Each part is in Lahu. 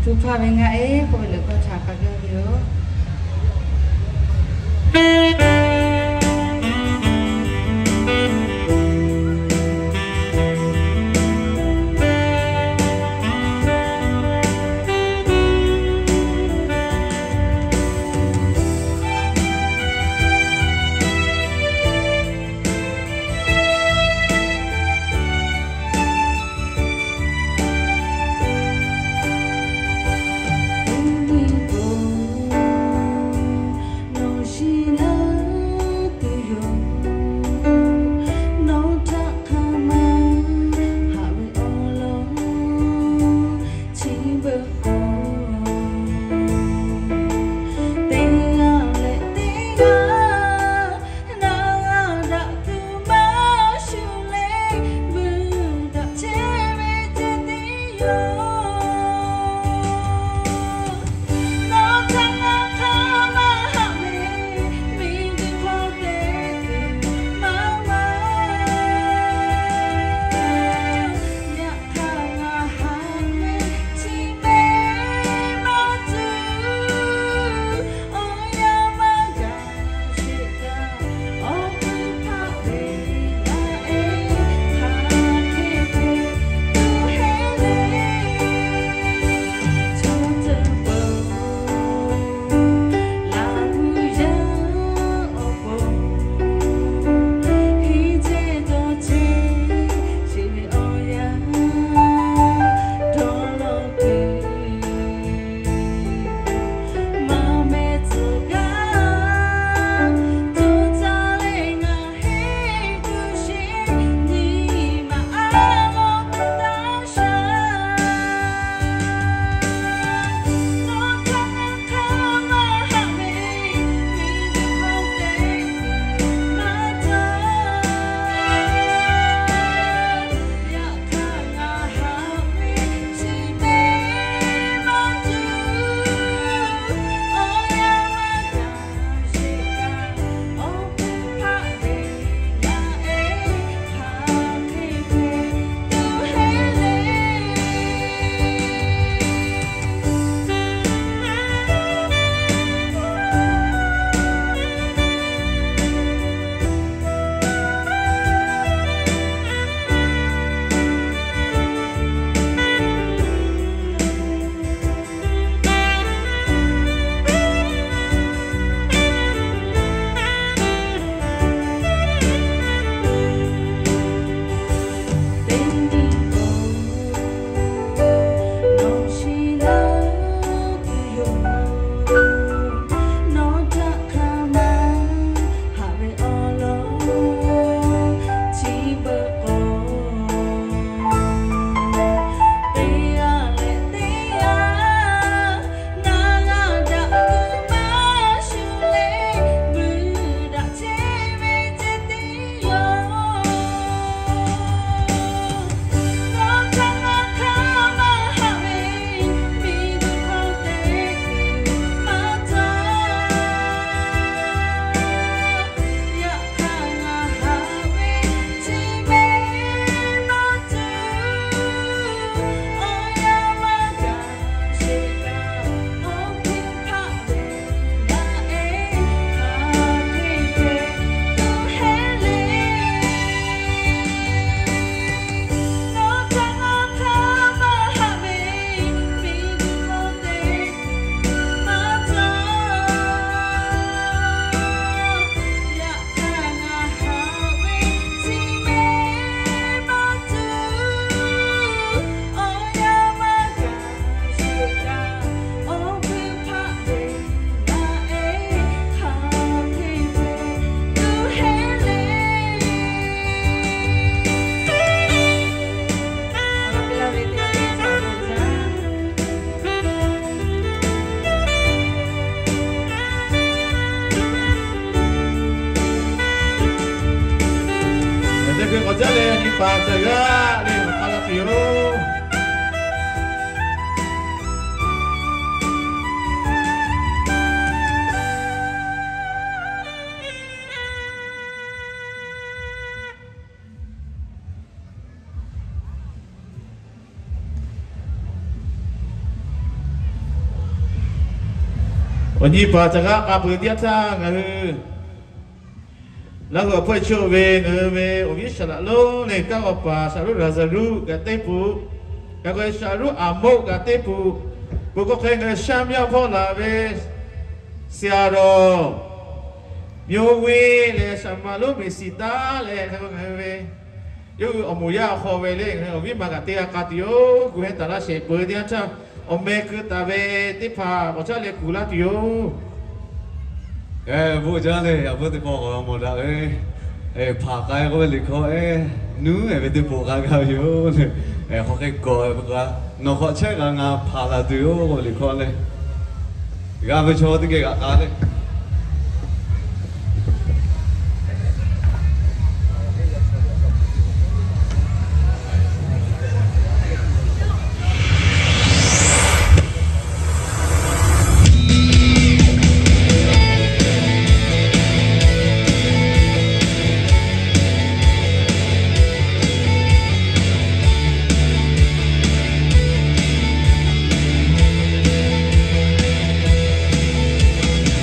Gu hpaˇ ve ngaˆ eˉ k'oˆ ve lehˬ, hkawˇ htaꞈ hk'a gaˇ ve yoˬ. Nawˬ shiˍ laˇ Awˬ nyi paˍ htaꞈ g'a k'a peuˬ teˇ yanˇ htaˇ ngaˬ hui Laˇ huˍ awˬ hpawˇ chaw ve ngaˬ hui ve awˬ viˉ Saˍ laꞈ lonˉ leh kanˉ g'awˬ paˍ Saˍ lonˉ Laˍzaˍruˆ kaꞈ teˇ peuˬ, kaꞈ k'o Saˍ lonˉ Aˍmoˆ kaꞈ teˇ peuˬ, peuˬ k'o hk'e ngaˬ hui Shaˇ mvuhˇ yaˇ hpawˇ laˬ ve ဆရာတော် Myo Win leh Saˍ maˍ lonˉ Meˍsiˍtaˆ leh hk'e k'o ngaˬ hui ve yawˇ hui awˬ moˍ yaˇ awˬ hk'aw ve le ngaˬ hui awˬ viˉ ma kaꞈ teˇ g'aˇ k'a tuˬ yoˬ. Gu heh taˍ laˇ shehˍ peuˬ teˇ yanˇ htaˇ, awˬ meh keu taˍ ve teˇ hpaˍ k'awꞈ caˉ leh kuˬ laˇ tuˬ yoˬ. Bon jaˇ leh, yaꞈ puiˉ teˇ pawˆ k'awꞈ mawˬ daꞈ ve, hpanˍ k'ai k'oˆ ve liꞈ hkawˇ ehˉ, nuˉ ehˍ ve teˇ poꞈ k'ai gaˇ ve yoˬ le. Hk'aw hk'e kawꞈ ve k'o, nawˬ hk'awꞈ chehˇ kaꞈ ngaˬ hpanˍ laˬ tuˬ yoˬ k'oˆ ve liꞈ hkawˇ leh, g'a ve chaw teˇ geh g'aꞈ k'a leh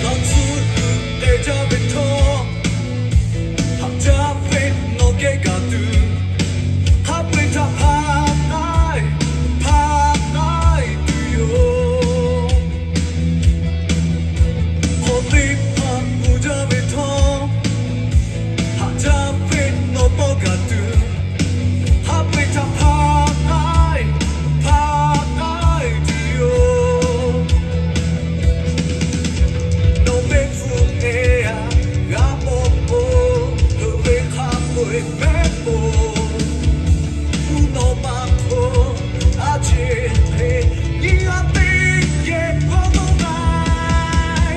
Laˇ tcuhˉ kuiˬ te jaˇ ve htawˇ, haꞈ jaˇ ve nawˬ geh gaˬ tuˬ, hk'a peu-eˬ htaꞈ hpanˍ k'ai, hpanˍ k'ai tuˬ yoˬ. Hk'aw teˇ hpaˍ mvuh jaˇ ve htawˇ, haꞈ jaˇ ve nawˬ pawˆ gaˬ tuˬ, hk'a peu-eˬ htaꞈ hpanˍ k'ai, hpanˍ k'ai tuˬ yoˬ. Nawˬ mehˆ hpfuhˇ ehˉ aꞈ g'a mawˬ k'o, heuˬ ve hk'a peu-eˬ mehˆ poˬ, mvuhˇ naw ma hk'oˆ a ceˬ hk'e, nyiˇ g'aˇ teˇ geh kawˇ nawˇ g'ai.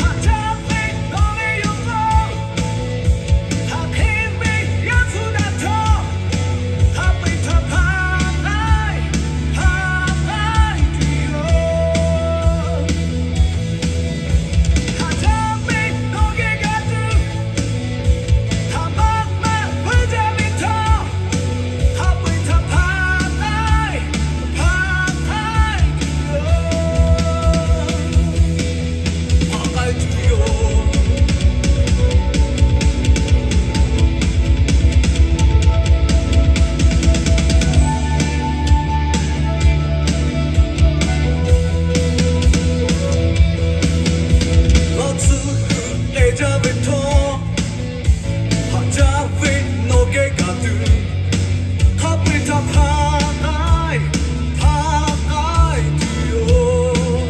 Haꞈ jaˇ ve nawˬ ve yoˬ k'o, hk'aˬ hk'e ve yaˇ hpu daꞈ htawˇ, hk'a peu-eˬ htaꞈ hpanˍ k'ai, hpanˍ k'ai tuˬ yoˬ. Haꞈ jaˇ ve nawˬ geh gaˬ tuˬ, hk'aˬ ma ma peuˬ jaˇ ve htawˇ, hk'a peu-eˬ htaꞈ hpanˍ k'ai, hpanˍ k'ai tuˬ yoˬ. Hpanˍ k'ai tuˬ yoˬ. Laˇ tcuhˉ kuiˬ te jaˇ ve htawˇ, haꞈ jaˇ ve nawˬ geh gaˬ tuˬ, hk'a peu-eˬ htaꞈ hpanˍ k'ai, hpanˍ k'ai tuˬ yoˬ.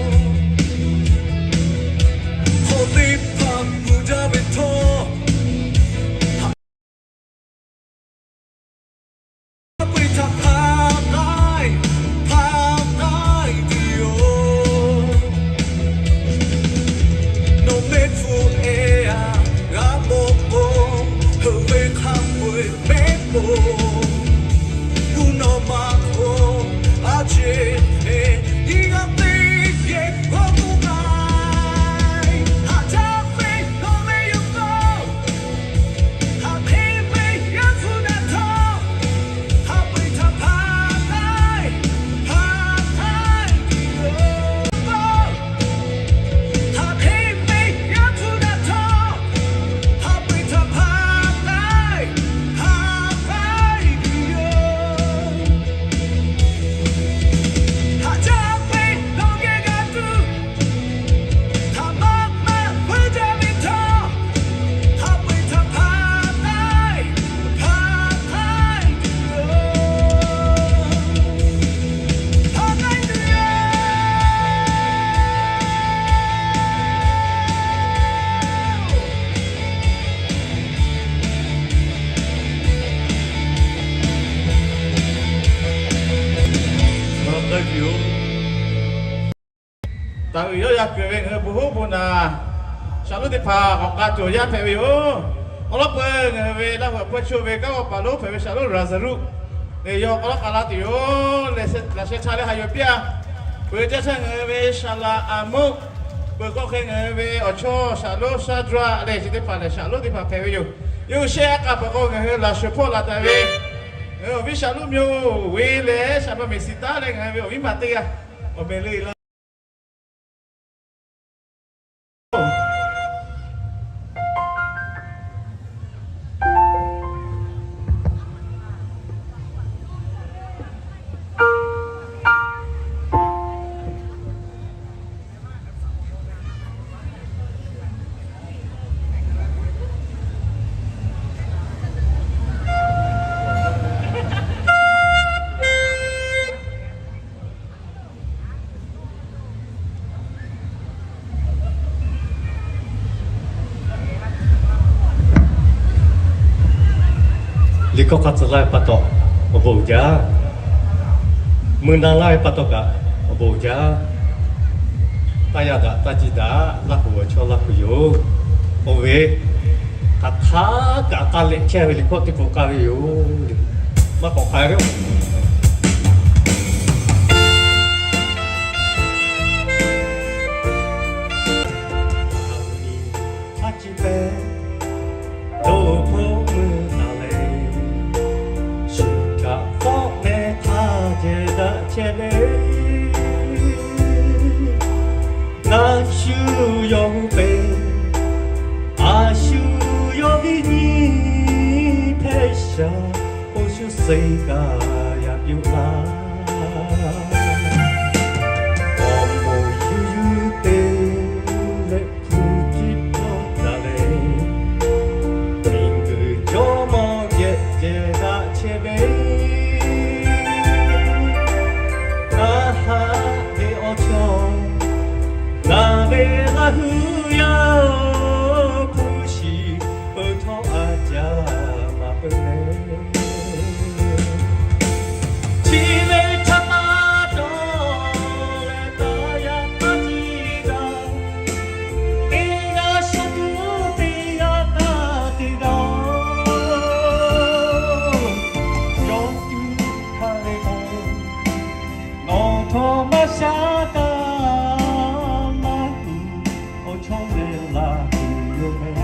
Hk'aw teˇ hpaˍ mvuh jaˇ ve htawˇ, hk'a peu-eˬ htaꞈ hpanˍ k'ai, hpanˍ k'ai tuˬ yoˬ. Nawˬ mehˆ hpfuhˇ ehˉ aꞈ g'a mawˬ k'o, heuˬ ve hk'a peu-eˬ mehˆ poˬ, mvuhˇ naw ma hk'oˆ a ceˬ hk'e, nyiˇ g'aˇ teˇ geh kawˇ nawˇ g'ai. Haꞈ jaˇ ve nawˬ ve yoˬ k'o, hk'aˬ hk'e ve yaˇ hpu daꞈ htawˇ, hk'a peu-eˬ htaꞈ hpanˍ k'ai, hpanˍ k'ai tuˬ yoˬ. Hk'aˬ hk'e ve yaˇ hpu daꞈ htawˇ, hk'a peu-eˬ htaꞈ hpanˍ k'ai, hpanˍ k'ai tuˬ yoˬ. Haꞈ jaˇ ve nawˬ geh gaˬ tuˬ, hk'aˬ ma ma peuˬ jaˇ ve htawˇ, hk'a peu-eˬ htaꞈ hpanˍ k'ai, hpanˍ k'ai tuˬ yoˬ. Hpanˍ k'ai tuˬ yoˬ. Hpanˍ k'ai tuˬ yoˬ. Taˍ uiˍ yawˇ yaˇ kuiˬ ve ngaˬ hui bon hoˉ bon naˍ, Saˍ lonˉ teˇ hpaˍ k'awꞈ k'a tuˬ awˬ yanˇ hpehꞈ ve yoˬ. Awˬ lawn peuˬ ngaˬ hui ve Laˇ huˍ awˬ hpawˇ chaw ve kanˉ g'awˬ paˍ lonˉ hpehꞈ ve Saˍ lonˉ Laˍzaˍruˆ lehˬ, yawˇ k'awꞈ laˇ k'a laˇ tuˬ yoˬ. Lehˬ, laꞈ sheh htaˇ leh haꞈ yuˬ piˇ-a. Peuˬ teˇ yanˇ htaˇ ngaˬ hui ve Saˍ laꞈ Aˍmoˆ, peuˬ k'o hk'e ngaˬ hui ve awˬ chawˇ Saˍ lonˉ Shaˍdraˆ leh chi teˇ hpaˍ lehˬ Saˍ lonˉ teˇ hpaˍ hpehꞈ ve yoˬ. Yawˇ hui shehˆ a k'a peuˬ k'o ngaˬ hui laꞈ sheh hpawˇ laˬ taˍ ve, ngaˬ hui awˬ viˉ Saˍ lonˉ Myo Win leh Saˍ maˍ Meˍsiˍtaˆ leh ngaˬ hui ve awˬ viˉ ma teˇ g'aˇ awˬ meh le laˇ Hkawˇ hk'a tcuh laˇ ve pa taw, awˬ bon uiˍ jaˇ. Mui na laˇ ve pa taw kaꞈ, awˬ bon uiˍ jaˇ. Taˇ yaˇ daꞈ taˇ ciˇ daꞈ, Laˇ huˍ awˬ chawˇ Laˇ huˍ yoˬ. Oˇ ve hk'aˬ htaˇ kaꞈ k'a leh chehˇ ve liꞈ hkawˇ teˇ pawˆ k'oˆ k'ai ve yoˬ. Maˇ k'awꞈ k'ai ve hk'a ciˇ pehˍ, dawˇ hpawˇ mui taˍ leh, shu kaꞈ fawˆ meh htaˇ jehˬ daꞈ chehˇ ve. Ngaˬ shu yawˇ hui peuˬ, a shu yawˇ viˉ nyi hpehꞈ shaˍ, oˇ shu suh kaꞈ yaꞈ piˇ laˇ. Awˬ moˍ yuˇ yuˇ te leh hpu tiˇ hpawˇ daꞈ leh, miˬguiˬ jawˇmawˇ geh jehˬ daꞈ chehˇ ve. Ngaˬ haꞈ ve awˬ chawˇ, ngaˬ ve Laˇ huˍ yaˇ-oˬ, hpu shiˍ peuˬ htawˇ a caˇ maˍ peuˬ leh, chi ve htaꞈ pa taw leh taˇ yaˇ taˇ ciˇ daꞈ, teˇ g'aˇ sha tuˬ teˇ g'aˇ taˇ te daꞈ. Yawˇ tuˬ hk'a ve k'o, nawˬ htawˇ maˇ shaˉ taˇ maˇ tuˬ, awˬ chawˇ leh laˬ tuˬ yoˬ meh.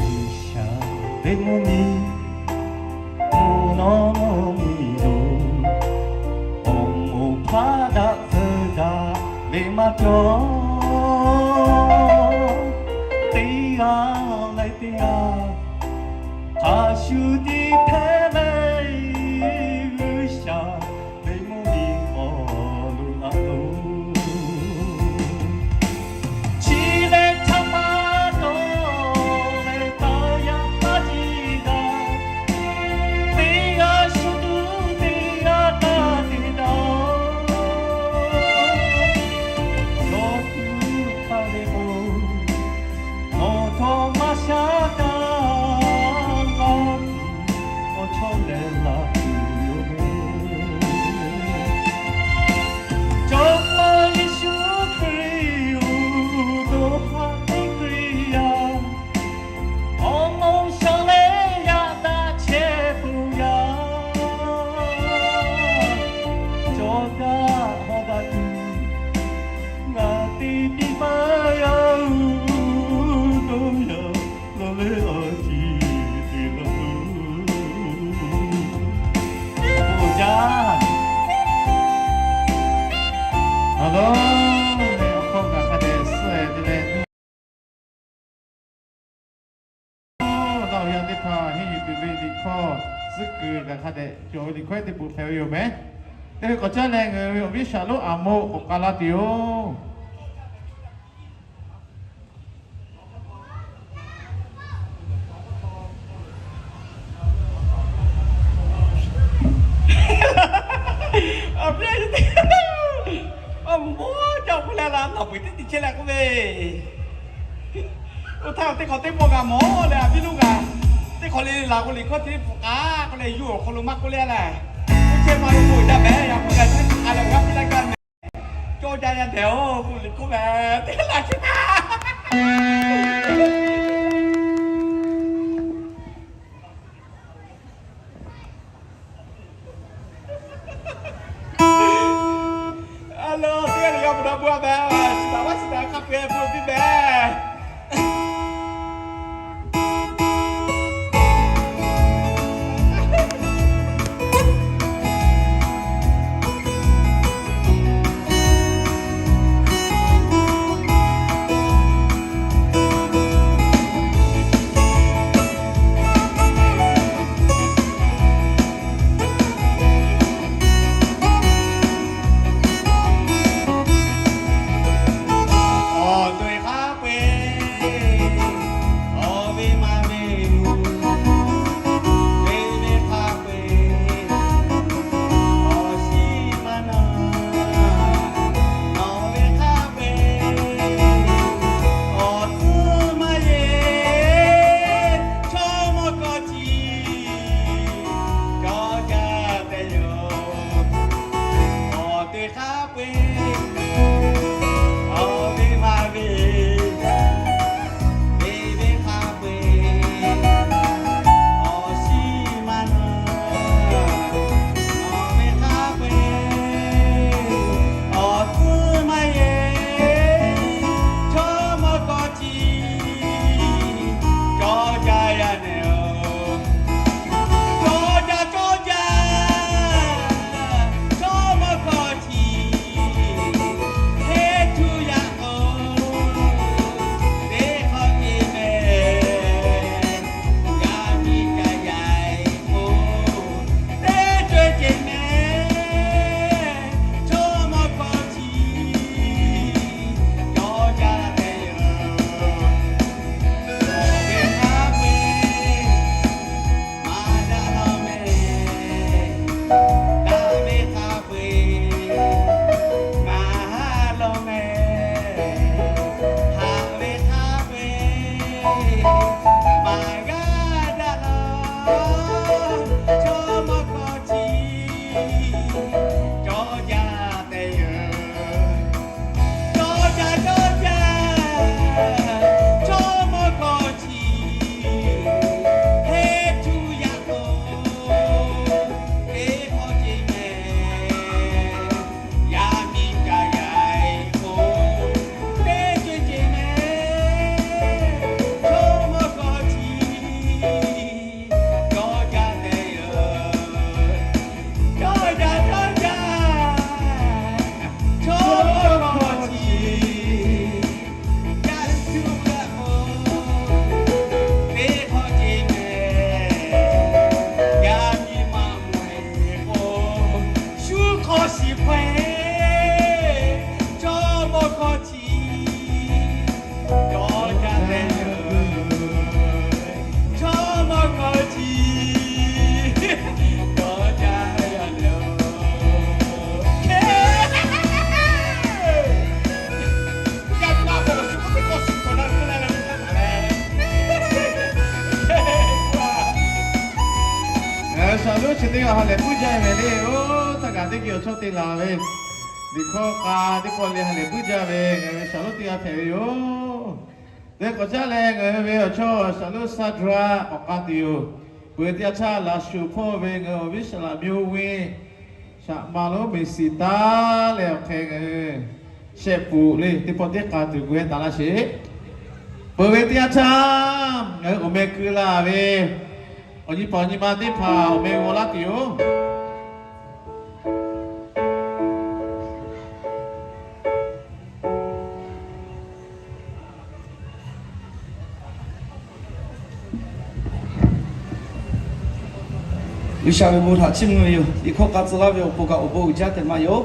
G'uiˬsha ve mvuhˇ miˬ, mvuhˇ naw mvuhˇ miˬ lo, awˬ moˍ hpaˇ daꞈ tcuh daꞈ ve maˇ cawˬ. Teˇ g'aˇ leh teˇ g'aˇ hk'a shuˍ tiꞈ hpehꞈ ve G'uiˬsha ve mvuhˇ miˬ awˬ lo naꞈ lo, chi ve htaꞈ pa taw leh taˇ yaˇ taˇ ciˇ daꞈ, teˇ g'aˇ shu tuˬ teˇ g'aˇ taˇ te daꞈ. Yawˇ tuˬ hk'a ve k'o, nawˬ htawˇ maˇ shaˉ kaꞈ laˇ tuˬ, awˬ chawˇ leh laˬ tuˬ yoˬ meh. Jawˇmawˇ Yeˍsuˆ Hkriꞈ-oˬ, dawˇ haꞈ teˇ Hkriꞈ yaˇ, awˬ moˍ shaˍ leh yaꞈ daꞈ chehˇ peuˬ yaˇ. Cawˬ daꞈ hawˬ daꞈ tuˬ, ngaˬ te piˇ maˇ g'a-oˬ, dawˇ yaꞈ lawˬ leh awˬ ciˍ te laˬ tuˬ. Awˬ bon jaˇ. Awˬ lawn leh awˬ hkawˇ ngaˬ hk'a dehꞈ suh-e te leh, nawˬ yaˇ teˇ hpaˍ henˇ yuˬ tuˬ ve liꞈ hkawˇ tcuhˉ kuiˬ ngaˬ hk'a dehꞈ cawˬ ve liꞈ hkawˇ teˇ peuˬ hpehꞈ ve yoˬ meh. Teˇ hkui k'awꞈ caˉ leh ngaˬ hui awˬ viˉ Shaˍlonˍ Aˍmoˆ k'awꞈ k'ai laˇ tuˬ yoˬ. Awˬ viˉ teˇ, awˬ moˍ jaˇ k'oˆ leh laˇ, nawˬ peuˬ teˇ ti chehˇ leh k'oˆ ve, oˇ htaˇ teˇ hk'awꞈ teˇ pawˆ g'a mawˬ leh, a viˉ lonˉ g'a teˇ hk'awꞈ le laˬ k'o liꞈ hkawˇ chi teˇ pawˆ k'ai k'oˆ leh, yawˇ awˬ hk'aw lo maˇ k'oˆ leh leh, oˇ chehˇ ma lo k'o jaˇ meh, yaꞈ k'oˆ g'a chehˇ k'ai leh g'a piˇ laˇ gaˇ meh. Cawˇ jaˇ yaˇ dehꞈ-oˬ, k'oˆ liꞈ hkawˇ meh teˇ laˇ chehˇ taˍ. A lo teˇ g'aˇ le g'a mawˬ daꞈ bon a meh, chi taˍ vaˇ chi taˍ hk'a peu-eˬ bon piˇ meh. Ha lehˬ puiˉ jaˇ ve le-oˬ, htaˇ kaꞈ teˇ geh awˬ chawˇ te laˬ ve, liꞈ hkawˇ k'a teˇ pawˆ le ha lehˬ puiˉ jaˇ ve ngaˬ hui Shaˍlonˉ teˇ g'aˇ hpehꞈ ve yoˬ. Teˇ k'awꞈ caˉ leh ngaˬ hui ve awˬ chawˇ Shaˍlonˉ Saˍdraˆ k'awꞈ k'a tuˬ yoˬ. Peuˬ teˇ yanˇ htaˇ laꞈ shuˍ hpawˇ ve ngaˬ hui awˬ viˉ Saˍlaꞈ myo ve Shaˍ ma lonˉ Meˍsiˍtaˉ leh awˬ hk'e ngaˬ hui shehˆ puˍ le teˇ pawˆ teˇ k'a tuˬ gu heh taˍ laˇ sheˍ. Peuˬ ve teˇ yanˇ htaˇ ngaˬ hui awˬ meh keu la ve awˬ nyi paˍ awˬ nyi ma teˇ hpaˍ awˬ meh g'aw laˇ tuˬ yoˬ. G'uiˬsha ve bon htaꞈ chiˇ mvuh ve yoˬ. Liꞈ hkawˇ k'a tcuh laˇ ve awˬ pon kaꞈ awˬ bon uiˍ jaˇ tehꞈ maˇ yoˬ.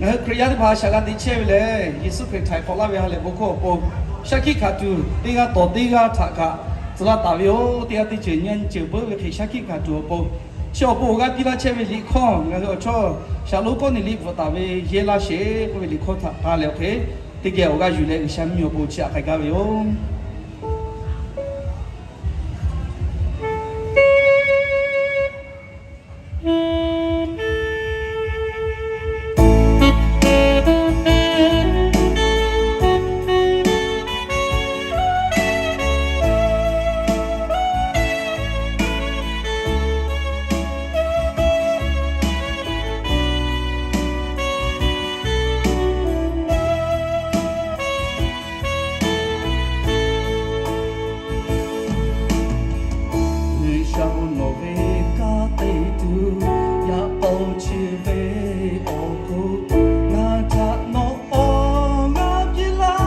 Ngaˬ hui Hkriꞈ yaˇ teˇ hpaˍ shaˍ g'a te chehˇ ve lehˬ, Yeˍsuˆ Hkriꞈ htaiˍ hk'awꞈ laˇ ve ha lehˬ bon hkawˇ awˬ pon shaˉ hkiˆ hkanˍ tuˬ teˇ g'aˇ tawˍ teˇ g'aˇ htaꞈ kaꞈ tcuh laˇ taˍ ve yoˬ. Teˇ g'aˇ teˇ ceuˬ nyi nyi ceuˬ peuˬ ve hk'e shaˉ hkiˆ hkanˍ tuˬ awˬ pon, chi awˬ pon awˬ g'aˇ piˇ laˇ chehˇ ve liꞈ hkawˇ ngaˬ hui awˬ chawˇ Shaˍlonˉ Kawˇneˍliˆ bvuhꞈ taˍ ve yehˇ laˇ sheˍ k'oˆ ve liꞈ hkawˇ htaꞈ k'a leh awˬ hk'e teˇ geh awˬ g'aˇ yuˬ leh G'uiˬsha mvuhˇmiˬ awˬ pon chi htaꞈ k'ai gaˇ ve yoˬ. G'uiˬsha-oˬ, nawˬ ve kanˉ te tuˬ yaꞈ k'aw chi ve awˬ hk'oˆ ngaˬ htaꞈ nawˬ awˬ g'aˇ piˇ laˇ.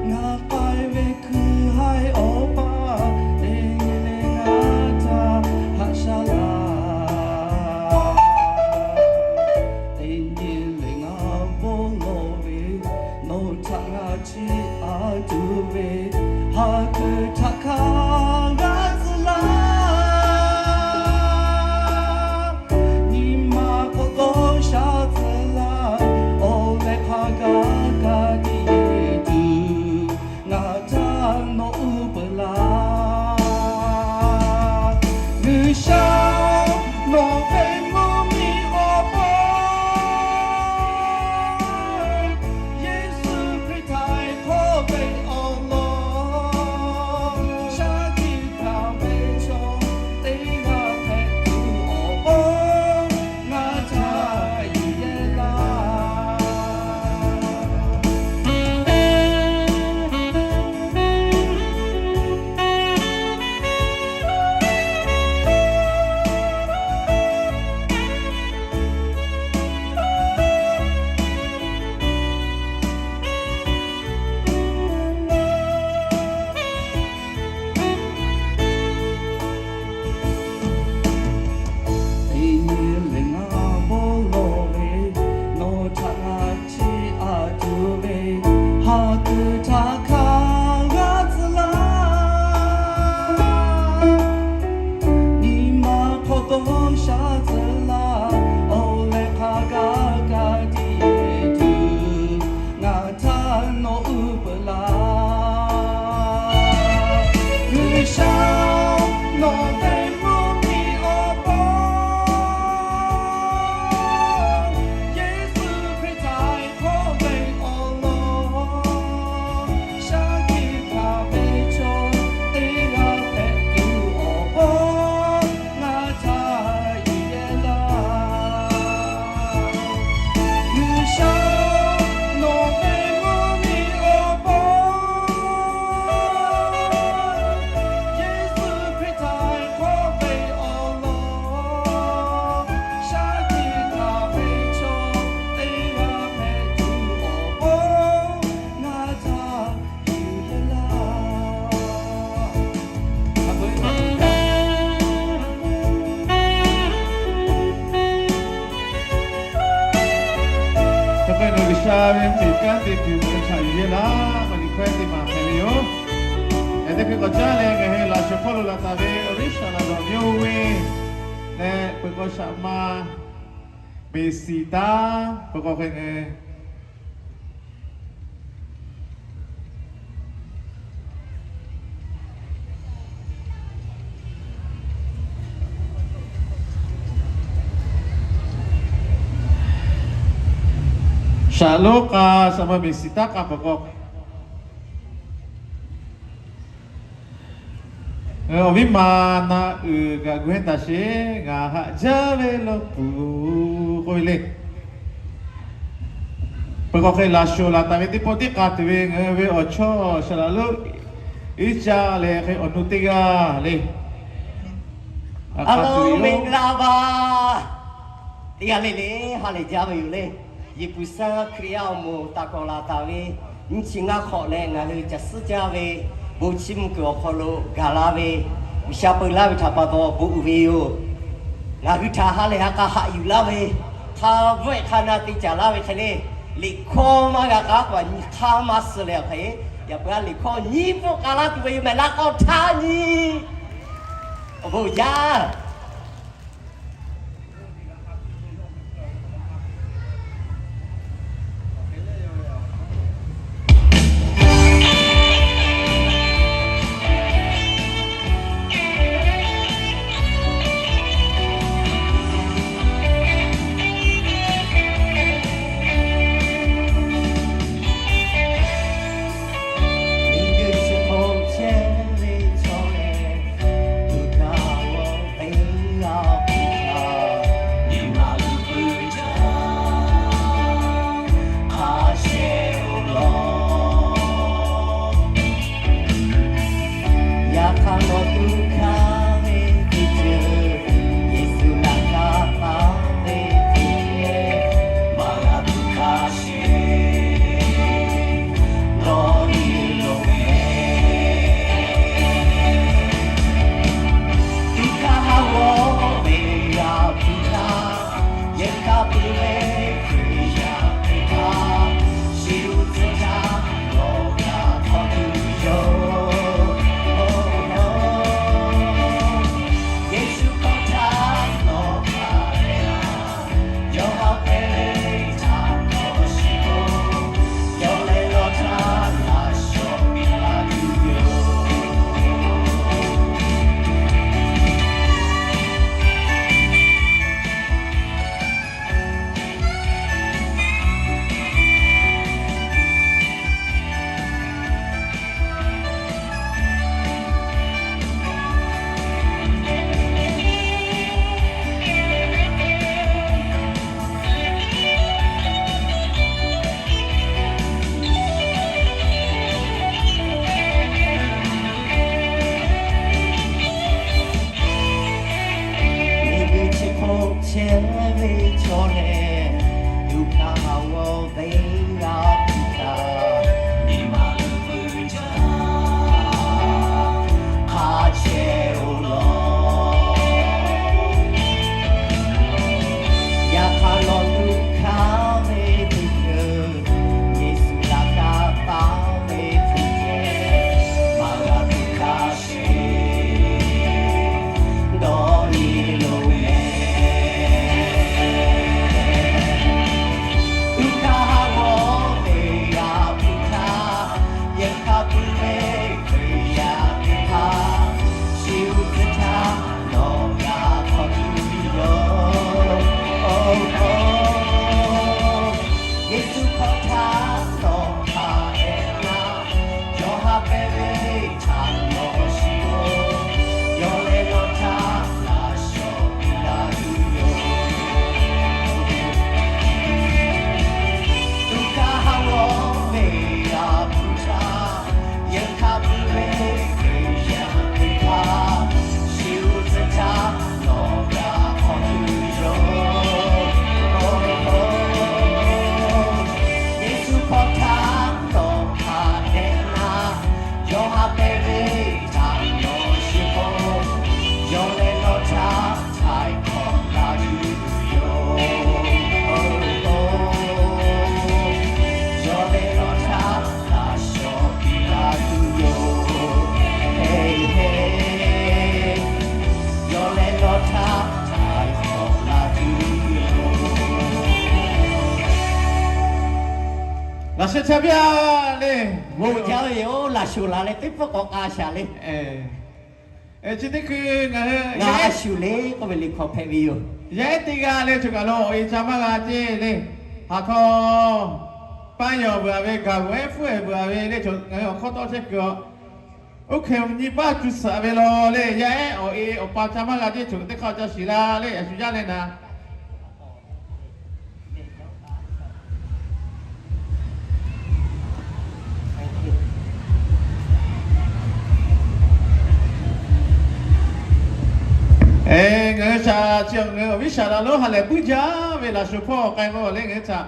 Ngaˬ k'ai ve hkui haiˬ awˬ paˇ teˇ nyi le ngaˬ htaꞈ haꞈ shaˉ laˇ. Teˇ nyi le ngaˬ bon lawˬ ve, nawˬ htaꞈ ngaˬ chiˇ aꞈ tuˬ ve, ha kuiˬ htaꞈ hk'a g'aˇ tcuh laˇ. Nyi ma k'awꞈ dawˇ sha tcuh laˇ. Awˬ leh hk'a gaˇ ka tiꞈ yeˬ tuˬ ngaˬ htaꞈ nawˬ uˉ peunˍ laˇ. G'uiˬsha nawˬ ve mvuhˇmiˬ awˬ pon Yeˍsuˆ Hkriꞈ htaiˍ hk'awꞈ ve awˬ lawn shaˉ hkiˆ hkanˍ ve chaw teˇ g'aˇ hpehꞈ tuˬ awˬ pon ngaˬ htaꞈ yuˬ yehˇ laˇ. Teˇ nyi le ngaˬ bon lawˬ ve, nawˬ htaꞈ ngaˬ chiˇ aꞈ tuˬ ve, ha kuiˬ htaꞈ hk'a g'aˇ tcuh laˇ. Nyi ma hk'awꞈ dawˇ sha tcuh laˇ. Awˬ leh hk'a gaˇ ka tiꞈ yeˬ tuˬ ngaˬ htaꞈ nawˬ uˉ peunˍ laˇ. G'uiˬsha nawˬ ve mvuhˇmiˬ awˬ pon Yeˍsuˆ Hkriꞈ htaiˍ hk'awꞈ ve awˬ lawn shaˉ hkiˆ hkanˍ ve chaw teˇ g'aˇ hpehꞈ tuˬ awˬ pon ngaˬ htaꞈ yuˬ yehˇ laˇ. G'uiˬsha nawˬ ve mvuhˇmiˬ awˬ pon Yeˍsuˆ Hkriꞈ htaiˍ hk'awꞈ ve awˬ lawn shaˉ hkiˆ hkanˍ ve chaw teˇ g'aˇ hpehꞈ tuˬ awˬ pon ngaˬ htaꞈ yuˬ yehˇ laˇ. Hk'e k'o, G'uiˬsha ve mvuhˇmiˬ kanˉ te tuˬ ngaˬ hui htaꞈ yuˬ yehˇ laˇ. Maˇ liꞈ hkawˇ teˇ maˬ hpehꞈ ve yoˬ. Yaꞈ teˇ hkui k'awꞈ caˉ leh ngaˬ hui laꞈ shuˍ hpawˇ lo laˬ taˍ ve awˬ viˉ Saˍlaꞈ dawˬ myo ve leh peuˬ k'aw Shaˍ ma Meˍsiˍtaˉ peuˬ k'aw hk'e ngaˬ hui Shaˍ lonˉ k'a shaˍ ma miˬ shiˍ taˉ k'a peuˬ k'o, awˬ viˉ ma na uiˍ kaꞈ gu hehnˇ taˍ sheˍ. Ngaˬ haꞈ jaˇ ve lo puˍ k'oˆ ve le. Peuˬ k'awꞈ hk'e laˬ shoˍ laˬ taˍ ve teˇ pawˆ tiˉ k'a tuˬ ve ngaˬ hui ve awˬ chawˇ shaˍ laꞈ lonˉ iˉ caˇ leh hk'e awˬ nu teˇ g'aˇ le. A lo, meˍ la va. Teˇ g'aˇ le le ha lehˬ jaˇ ve yoˬ le. Yeˍ pfuhˍ saˉ Hkriꞈ yaˇ awˬ moˍ taˍ kawꞈ laˬ taˍ ve nyiˇ chi ngaˇ hk'awꞈ leh ngaˬ hui caˬ suhˉ caˇ ve bon chiˇ mvuh kuiˬ awˬ hk'aw lo gaˬ la ve, G'uiˬsha peu laˇ ve htaꞈ pa taw bon uiˍ ve yoˬ. Ngaˬ hui htaꞈ ha lehˬ ha k'a haꞈ yuˬ laˇ ve, hk'a bvuhˆ hk'a na te caˍ laˇ ve hk'e le, liꞈ hkawˇ maˇ g'a k'aˉ kaꞈ nyi hk'aˇ maˇ suh leh awˬ hk'e, yaꞈ puiˉ a liꞈ hkawˇ nyiˇ pfuhˆ k'a laˇ tuˬ ve yoˬ mehˍ laˇ k'awꞈ htaˇ nyi. Awˬ bon uiˍ jaˇ. Miˬguiˬ chi hk'oˆ chehˇ ve chaw lehˬ, tuꞈ hkanˍ g'awˇ ve g'a tuˬ htaꞈ nyi ma luˬ vuiˬ jaˇ hk'a chehˇ-oˬ law. Yaꞈ hk'aˇ nawˬ tuꞈ hkanˍ ve teˇ hkui, Yeˍsuˆ laꞈ ka taˍ ve teˇ hkui, maˇ g'a tuꞈ hkanˍ sheˍ dawˇ nyi loˬ mehˍ. Tuꞈ hkanˍ g'awˇ ve g'a tuˬ htaˇ, yehˬ hk'a pui ve Hkriꞈ yaˇ teˇ hpaˍ, chi uˉ tcuhˉ htaˇ nawˬ g'a hk'awꞈ tuˬ yoˬ. Yeˍsuˆ hkawˇ htaˇ nawˬ hk'a dehꞈ na, yawˇ ha pehˇ ve htaꞈ nawˬ shiˍ-oˬ. Yawˇ leh nawˬ htaꞈ laꞈ shawˍ piˇ laˇ tuˬ yoˬ. Tuꞈ hkanˍ g'awˇ ve g'a tuˬ htaˇ, yehˬ hk'a pui ve Hkriꞈ yaˇ teˇ hpaˍ, chi uˉ tcuhˉ htaˇ nawˬ g'a hk'awꞈ tuˬ yoˬ. Yeˍsuˆ hkawˇ htaˇ nawˬ hk'a dehꞈ na, yawˇ ha pehˇ ve htaꞈ nawˬ shiˍ-oˬ. Yawˇ leh nawˬ htaꞈ htaiˍ hk'awꞈ laˇ tuˬ yoˬ. Yawˇ leh nawˬ htaꞈ laꞈ shawˍ piˇ laˇ tuˬ yoˬ. Heˍ heˍ, yawˇ leh nawˬ htaꞈ htaiˍ hk'awꞈ laˇ tuˬ yoˬ. Laꞈ sheh chaˇ piˇ-a le. Bon jaˇ ve yoˬ. Laꞈ shawˍ laˬ leh teˇ pawˆ k'awꞈ k'a shaˍ le. Chi teˇ hkui ngaˬ hui a shuˍ le k'oˆ ve liꞈ hkawꞈ hpehꞈ ve yoˬ. Yaˇ ehˉ teˇ g'aˇ leh choˬ kaˬ lo awˬ e ca maˇ g'a ceˇ le. Haˍ hkawˇ Maˇ yawˬ veuˬ a ve gaˬ g'awˬ ehˉ hpfuhˇ ehˍ veuˬ a ve le, ngaˬ hui awˬ hk'aw tawˇ chehˇ kuiˬ a, oˇ hk'e nyi baˆ tu suhˍ ve law le, yaˇ ehˉ awˬ e awˬ pa ca maˇ g'a jeˇ cawˬ teˇ hk'aˇ ca shiˍ la le, a shu jaˇ leh naˍ. Ngaˬ hui htaꞈ chi ngaˬ hui awˬ viˉ shaˍ laꞈ lonˉ ha lehˬ puiˉ jaˇ ve laꞈ sho hpawˇ k'ai k'o le, ngaˬ hui htaꞈ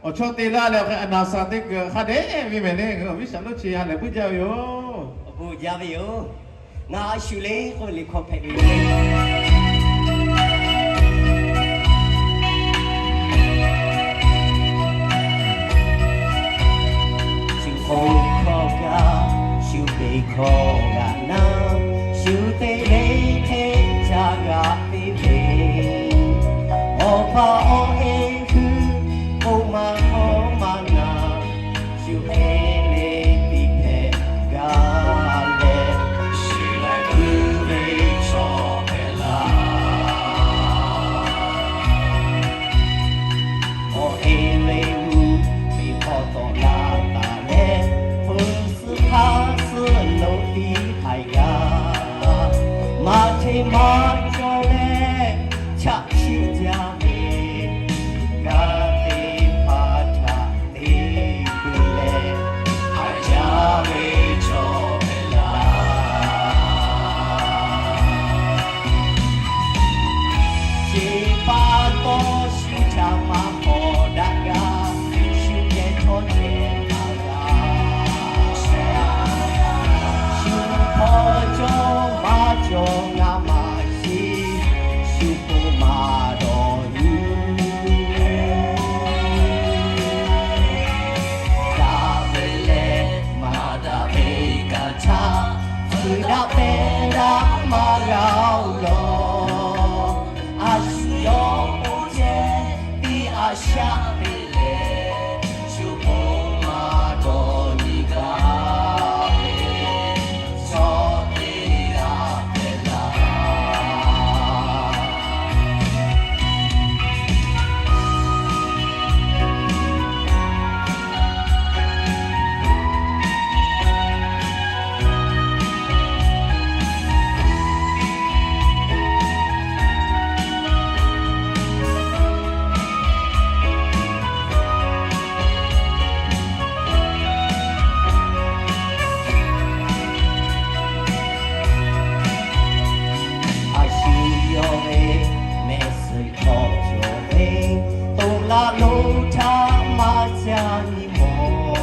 awˬ chawˇ te laˇ leh awˬ hk'e a naˍ saˍ te kuiˬ hk'a dehꞈ ve mehˍ le, ngaˬ hui awˬ viˉ shaˍ lonˉ chi ha lehˬ puiˉ jaˇ ve yoˬ. Awˬ bon jaˇ ve yoˬ. Ngaˬ a shu le k'oˆ ve liꞈ hkawˇ hpehꞈ ve yoˬ. Shu hk'aw hkawˇ kaꞈ, shu beˬ hkawˇ g'aꞈ naˉ, shu te ve hteˇ ca g'aꞈ piˇ ve, awˬ pa awˬ e hui k'oˆ maˇ hawˉ maˇ naˍ, shu hk'e le tiꞈ hpehꞈ gaˇ leh, shu laiˉ guˇ ve chaw hpehꞈ laˇ. Awˬ e ve hui teˇ hk'awꞈ tawˆ la taˍ leh, hpu suhˉ hk'aˇ suhˉ lo tiˉ haiˬ g'a, maˇ hteˇ maˇ cawˇ leh chaꞈ chiˆ jaˇ ve, g'a teˇ hpaˍ htaꞈ te tuˬ leh, haiˬ jaˇ ve chaw hpehꞈ laˇ. Chi pa taw shu htaꞈ maˇ k'awꞈ daꞈ g'a, shu geh htawˇ ceh maˇ g'a. Shu hpawˇ cawˇ maˇ cawˬ ngaˬ maˇ shiˍ, shu hk'oˆ maˇ dawˬ nyi. Daꞈ ve leh maˇ daꞈ ve kaꞈ htaˇ, fuiˍ daꞈ pehˬ daꞈ maˇ g'a-oˬ lawˬ. A shu yawˇ k'oˆ chehˇ tiˉ a shaꞈ ve lehˬ, shu hk'oˆ maˇ dawˬ nyi gaˇ ve, chaw teˇ g'aˇ hpehꞈ laˇ. A shu yawˇ ve mehˆ suhˍ hk'aw cawˬ ve, toꞈ laˇ lo htaˇ maˇ caˇ nyi mawˬ.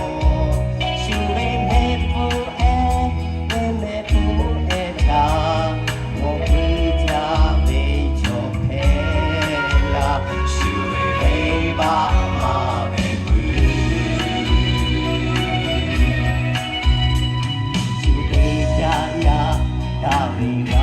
Shu ve mehˆ hpfuhˇ ehˉ, mehˆ hpfuhˇ ehˉ htaꞈ mawˬ puiˉ jaˇ ve chaw hpehꞈ laˇ. Shu ve venˇbaˆ maˇ hpehꞈ puiˉ. Shu te jaˇ yaˇ daꞈ ve